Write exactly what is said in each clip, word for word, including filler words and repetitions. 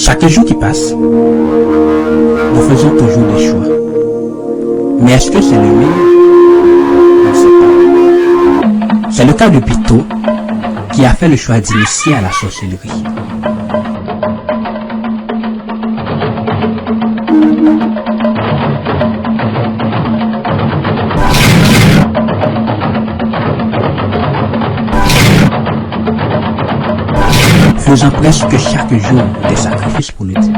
Chaque jour qui passe, nous faisons toujours des choix. Mais est-ce que c'est le même ? On ne sait pas. C'est le cas de Pito, qui a fait le choix d'initier à la sorcellerie. Faisant presque chaque jour des sacrifices pour le Dieu.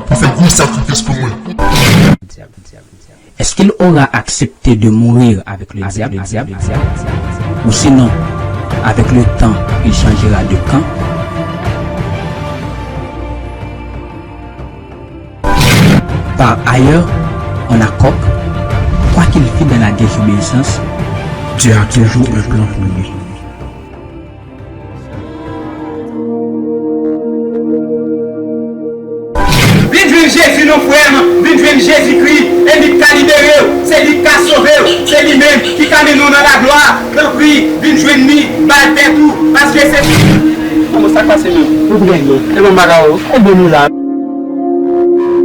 Pou fè gwo sakrifis pou mwen. Est-ce qu'il aura accepté de mourir avec le diable, ou sinon, avec le temps, il changera de camp ? Par ailleurs, on a Coq, quoi qu'il fit dans la désobéissance, Dieu a toujours un plan pour lui. Vin jwenn Jezi non frè m, vin jwenn Jezikri, e li k ka libere w, se li k ka sove w, se li menm ki ka mennen w nan laglwa. Tanpri, vin jwenn li, ba l tèt ou, paske se... Kòman sa k pase menm? Ou byen, byen. E bon bagay ou. E bon nou la. E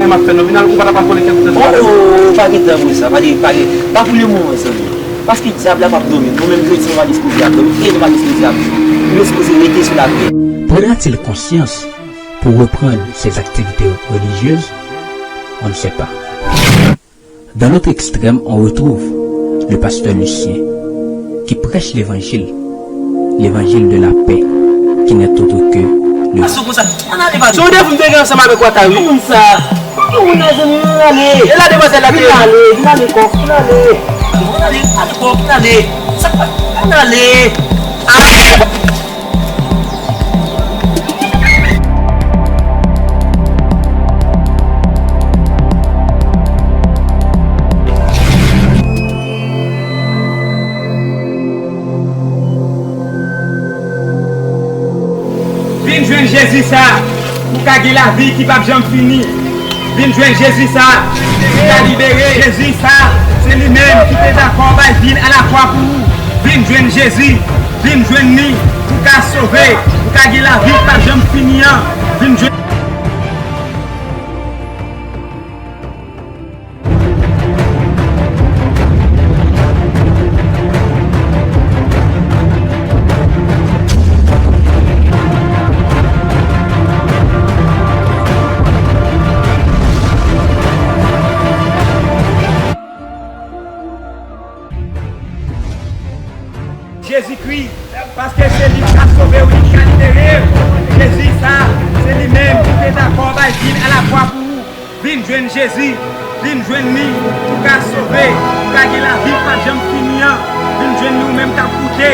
m ap fè non, vin al, ou pa ta pral vòlè kèk tèt. Oh, oh, oh, pa gen tan pou sa, pa gen, pa gen, pa pou le moman, zanmi. Paske dyab la p ap dòmi. Nou menm kretyen, nou pa gen sipoze ap dòmi. E nou pa gen sipoze ap viv. Nou sipoze rete sou latè. Prendra-t-il conscience pour reprendre ses activités religieuses ? On ne sait pas. Dans l'autre extrême, on retrouve le pasteur Lucien, qui prêche l'évangile, l'évangile de la paix, qui n'est autre que le... Ann ale, patron. Se yon defi m te gen ansanm avèk Watay, wi. Kòman sa? Kòman sa, zanmi? Ann ale. E la demwazèl la te ye? Vin ale, vin ale, kòk, vin ale. Ann ale, vin ale, kòk, vin ale. Sa k pa, ann ale. Ah! Vin jwenn Jezi sa, pou w ka gen lavi ki p ap janm fini. Vin jwenn Jezi sa, ki ka libere. Jezi sa, se li menm ki te dakò bay vi l alakwa pou ou. Vin jwenn Jezi, vin jwenn li, pou w ka sove, pou w ka gen lavi ki p ap janm fini an. Vin jwenn Jezikri, paske se li k ka sove w, li k ka libere w. Jezi sa, se li menm ki te dakò bay vi l alakwa pou ou. Vin jwenn Jezi, vin jwenn li, pou w ka sove, pou w ka gen lavi k p ap janm fini an. Vin jwenn li ou menm k ap koute,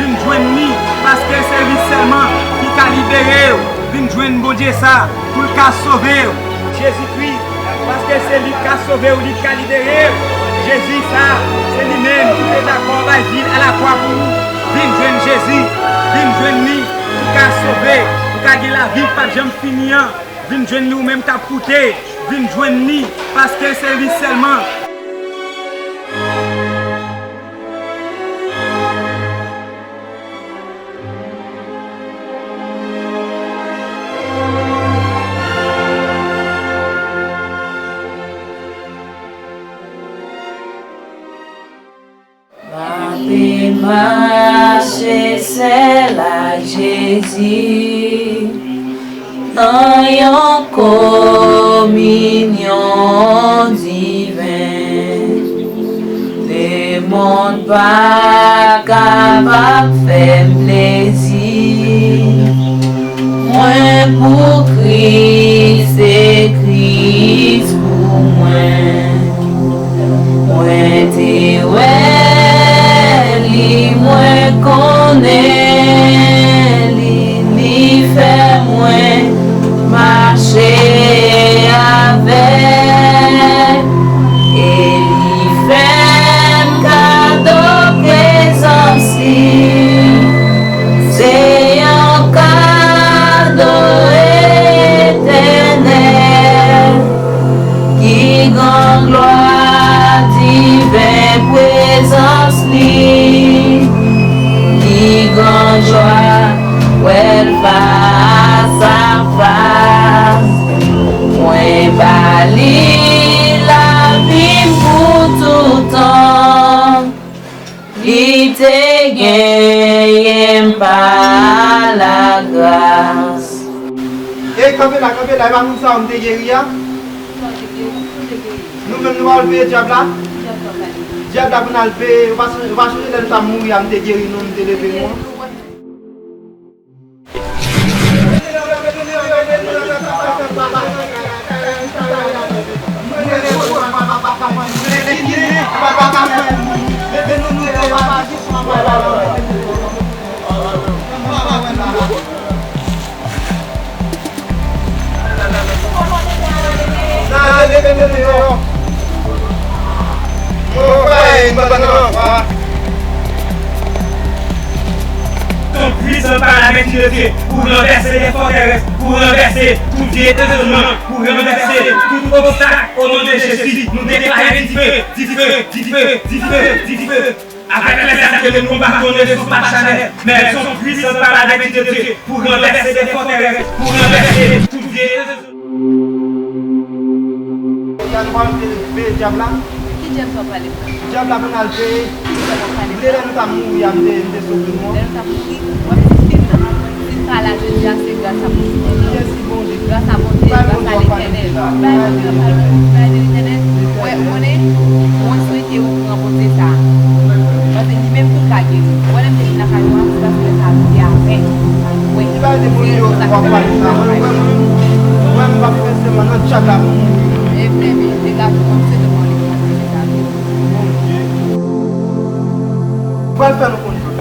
vin jwenn li, paske se li sèlman ki ka libere w. Vin jwenn Bondye sa, pou l ka sove w. Jezikri, paske se li k ka sove w, li k ka libere w. Jezi sa, se li menm ki te dakò bay vi l alakwa pou ou. Vin jwenn Jezi, vin jwenn li, pou w ka sove, pou w ka gen lavi k p ap janm fini an. Vin jwenn li ou menm k ap koute, vin jwenn li, paske se li sèlman. M ape mache sèl ak Jezi nan yon kominyon diven. Lemonn pa kapab fè m plezi. Mwen pou Kris e Kris pou mwen. Mwen te wè li, mwen konnen li, li fè mwen mache avèk Jwa wè l fas a fas. Mwen ba li lavi m pou toutan. Li te genyen m pa lagras. Ey, kanpe la, kanpe la, e pa moun sa yo m te geri a? Nou menm nou al peye dyab la? Dyab la pou n al peye, ou pa sonje, ou pa sonje lè nou t ap mouri a, m te geri nou, m te leve nou an? Ton pwisan pa lamèt de Dye pou ranvèse lè fòtèrès, pou ranvèse tout vye rezonman, pou ranvèse tout obstak. O non de Jezi, nou deklare dife, dife, dife, dife, dife. Avec les armes que nous combattons ne sont pas charnelles, mais elles sont puissantes par la vertu de Dieu pour renverser des forteresses, pour renverser tout vieille résistance. Dyab la? Ki dyab sa w pale? Dyab la pou n al peye. Ki dyab w ap pale? Lè nou t ap mouri a, m te, m te sove nou an. Lè nou t ap mouri, w ap di, si n, si n pa la jodi a, se gras a Bondye. Mèsi Bondye. Gras a Bondye, gras a Letènèl. Bay Bondye anpil, bay Letènèl. Wè, ou konnen, mwen swete ou pran pwoze sa. Paske li menm tou l ka geri. Ou wè lè m te vin lakay ou a, se paske lè sa a m te avè w. Wè. Li pa rete Bondye w ap pale sa. Wè, mwen, mwen, m p ap fè sèman nan tchak la pou mouri. Ebyen, degaje w, m swete w pran pwoze sa. Bondye. Pral fè nou konn.